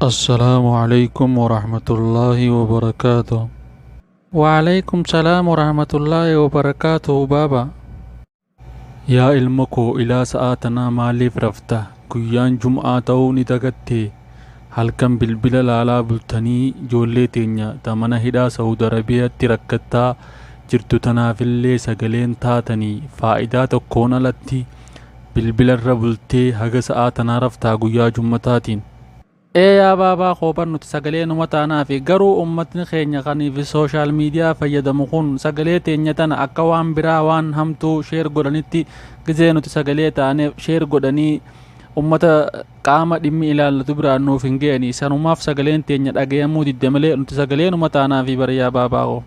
Assalaamu Aleeykum Warahmatullaahi Wabarakaatuh. Wa'aleykum salaam warahmatullaahi wabarakaatuhu baaba. Yaa ilma koo ilaa sa'aa tanaa maaliif rafta? Guyyaan jum'aa ta'uu ni dagattee? Halkan bilbila laalaa bultanii ijoollee teenya ta mana hidhaa Saudi Arabiyaatti rakkattaa jirtu tanaafillee sagaleen taatanii faayidaa tokkoon alatti bilbilarra bultee haga sa'aa tanaa raftaa guyyaa jummataatiin. Ee yaa baabaa koo bar nuti sagalee numa taanaafi garuu ummatni keenya kaniif social media fayyadamu kun sagalee teenya tana akka waan biraa waan hamtuu share godhanitti gizee nuti sagalee taaneef share godhanii ummata qaama dhimmi ilaallatu biraan nuuf hin ga'anii sanumaaf sagaleen teenya dhagayamuu didde malee nuti sagalee numa taanaafi bar yaa baabaa koo.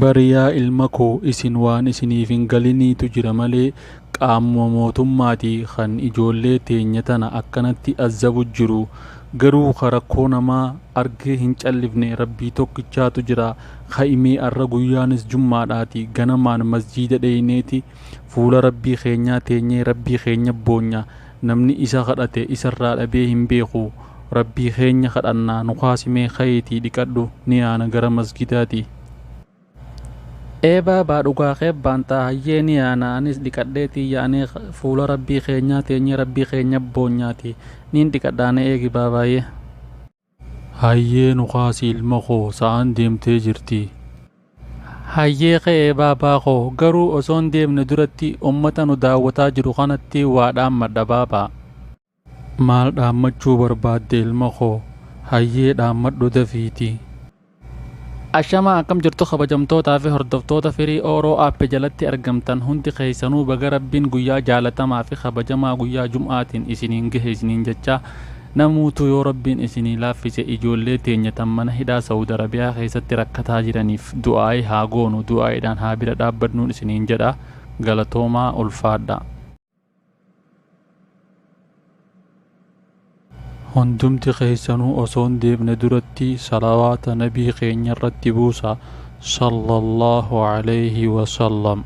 Bar yaa ilma koo isin waan isiniif hin galiniitu jira malee qaamuma mootummaati kan ijoollee teenya tana akkanatti azzabu jiru garuu ka rakkoo namaa argee hin callifne Rabbii tokkichaatu jira ka'i mee arra guyyaanis jummaadhaati ganamaan masjiida dheyneeti fuula Rabbii keenyaa teenyee Rabbii keenya boonya namni isa kadhate isarraa dhabee hin beeku Rabbii keenya kadhannaa nu kaasi mee ka'iitii dhiqadhu ni yaana gara masgidaati. Ee baabaa dhugaa kee baantaa hayyee ni yaana anis dhiqadheetii yaanee fuula Rabbii keenyaa teenyee Rabbii keenya boonyaati niin dhiqadhaa na eegi baabaayyee. Hayyee nu kaasi ilma koo sa'aan deemtee jirtii. Hayyee ka'e baabaa koo garuu osoon deemne duratti ummata nu daawwataa jiru kanatti waa dhaammadha baabaa. Maal dhaammachuu barbaadde ilma koo? Hayyee dhaammadhu dafiitii. Ashamaa akkam jirtu kabajamtootaa fi hordoftoota Firii Ooroo App jalatti argamtan hundi keessanuu baga Rabbiin guyyaa jaalatamaa fi kabajamaa guyyaa Jum'aatiin isiniin gahe isiniin jechaa namuutuu yoo Rabbiin isinii laaffise ijoollee teenya tan mana hidhaa Saudi Arabiyaa keessatti rakkataa jiraniif du'aa'ii haa goonu du'aa'iidhaan haa bira dhaabbadnuun isiniin jedha galatoomaa ulfaadhaa. Hundumti keessanuu osoon deemne duratti salawaata nabii keenyarratti buusaa sallallaahu aleeyhi wasallam.